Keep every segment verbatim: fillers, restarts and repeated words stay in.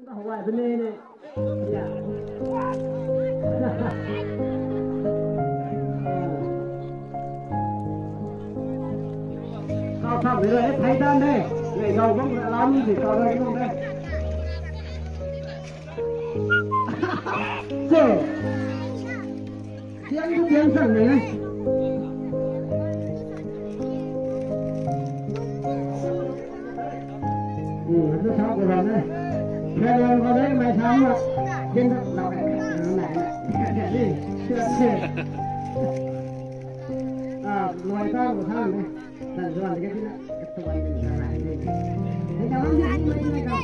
Hawai bini ni. Ya. Kau sa bira e, thai dan de. Nei gau bang lam ni kau rai nung de. Che. Tiang tu tiang sang ni. Hmm, tu sa ko ram ne. Khe ram ko de mai sa ma. Kin da na. Na na. Ah, loi ta ko sa ne. Tan zuan de ke na. Ka tuan de sa na. Ni ka wan ni mai mai ka.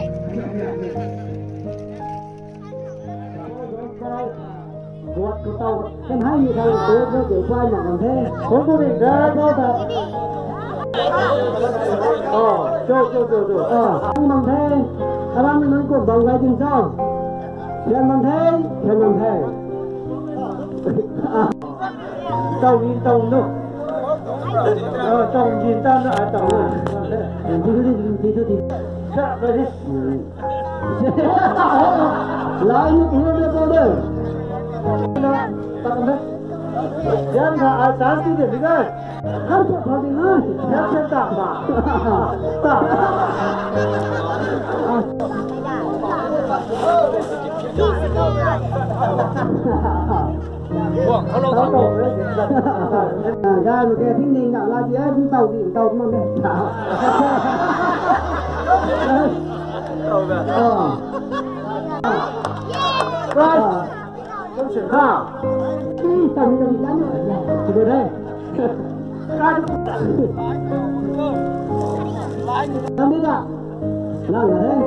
Guat khou tau kan hei ni khang tu tu tu pai mak kan the. Khou tu ni da da da. Oh, cho cho cho cho. Ah, ang mak the. Kalam nang ko bang gai din cho. Thian mak the, thian mak the. Ah. Tau ni tau nu. Ah, tau ni tau na, ah, tau na. Di tu di, di tu di. Sa ba di. Lai nu tu de tu de. Na, tak de. Yan na, ai tan ti de ni ga. Kan tu pha di na. Yan se tak ba. Tak. Guang, hello, hello. Gan ke thing ding na la di ai, tau di, tau ma me. Ah. Right. Ah. Hmm, tau di, tau di, tau di. Sudah deh. Tau di dah. Lang na deh.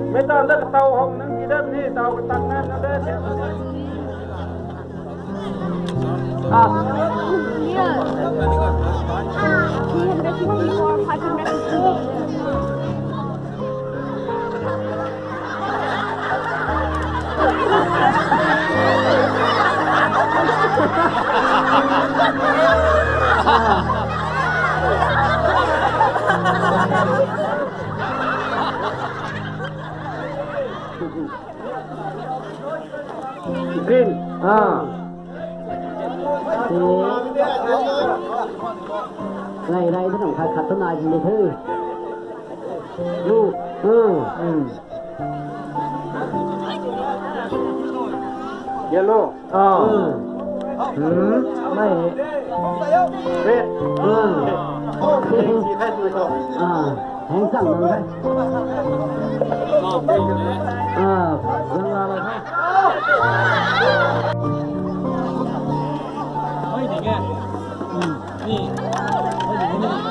Mei tan da katau hou nang ti dat ni, tau katak na na de. Ah. Three hundred fifty-four, five hundred fifty. Green. Ah. Nai, nai, tu nang khat khat tu nai di the. Hmm. Hmm. Yellow. Ah. Hmm. Hmm. Mai. Red. Hmm. Si khai tu to. Ah. Hang sang nang khai. Ah. Zang la la khai. Mai ding e. Hmm. Ni. Mai ding e ni.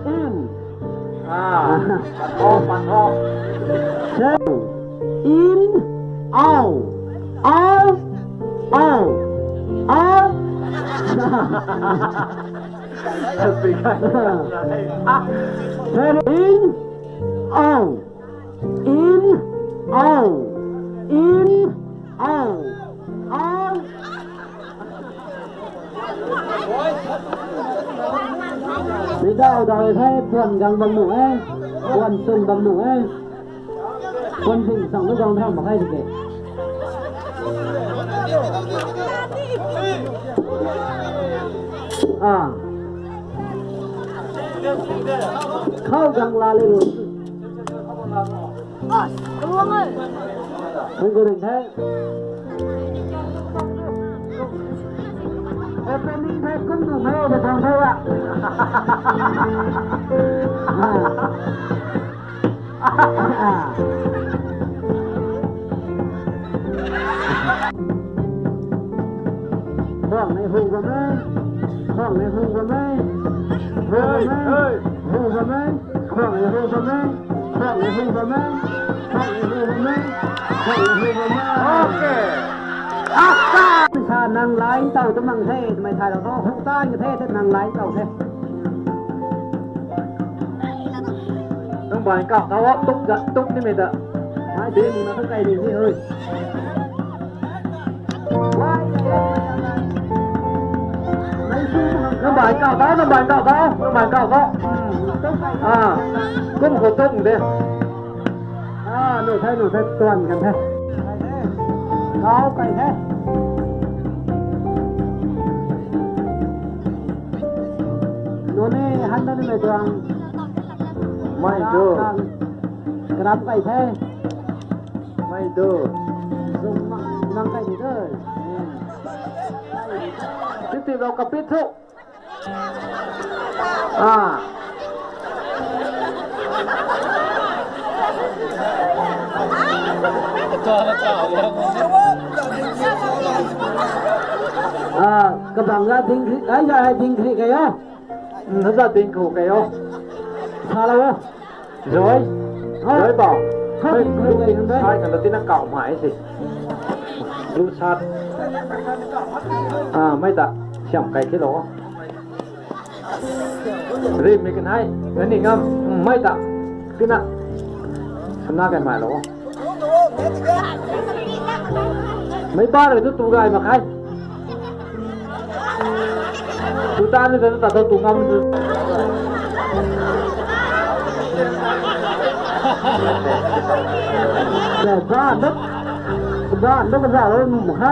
In. Ah, patho, patho. So, in, out, out, out, out. Then in, out, in, out, in, out, out. Ni dau dau the, puan gang bam nu e, puan sung bam nu e. Puan sing sang nu gang tham mak khe de. Ah. Khou gang la le lu. Hei gu ring the. Opening the kum nu mei de bang the a. Ah. Khwang nei hu bam e, khwang nei hu bam e, hu bam e, hu bam e, khwang nei hu bam e, khwang nei hu bam e, khwang nei hu bam e, khwang nei hu bam e. Okay. Sa nang line tau tu mang the, mei thaylou tho, hu tan ka the, nang line tau the. Nang bai kau tau, tuk da, tuk nimei da. Mai ding na tu kai ding ni hui. Nang bai kau tau, nang bai kau tau, nang bai kau tau. Ah, kum khou tuk de. Ah, nu the, nu the, tuan kan the. Kau kai the. Nu ni han da nimei tuang. Mei tu. Karam kai the. Mei tu. Zung mang, mang kai ni tu. Titi lo kapit thu. Ah. Ah, kabang la ding kri, ai ya ding kri kayo. Hmm, na za ding kho kayo. Sa lo. Zoi. Zoi bau. Kha ding kho kai hang dai. Sai kan tina kau mai si. Blue shirt. Ah, mei ta. Siam kai thi lo. Rim mi kan hai, nani ngam, mei ta, tina, sana kai mai lo. Mei pa rui tu tu gay mak khe. Tu ta ni ta tu ta tu ngam tu. Ba, ba, ba, ba, ba, ba, ba,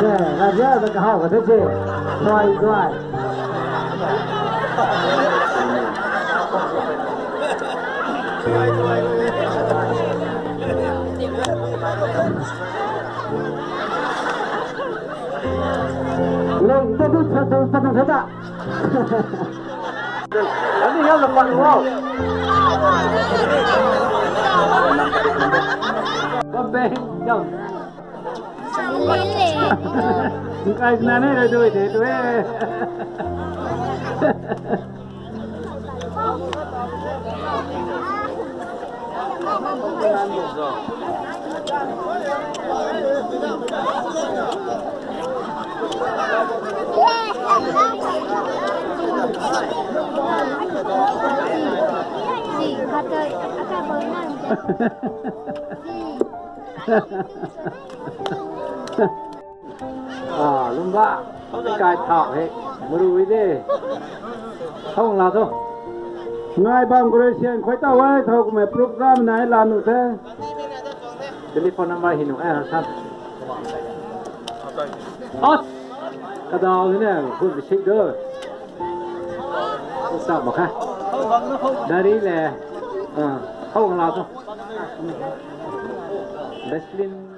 Khe, na dia da kahau ka the che. Duai, duai. Leng te du cha du cha du cha da. Ani yau na pan wo. Bam beng yau. Kai na ne, dui dui dui. Ah, lumba. Kai thau he. Muru de. Thau la tho. Ngai bam guru sian khoi ta wai thau kumei program nai la nu the. Telephone number hi nu ai san. Ot. Kadau ni ne, hun bisik do. Sa ma kha. Dari le. Ah, thau la tho. Vaseline.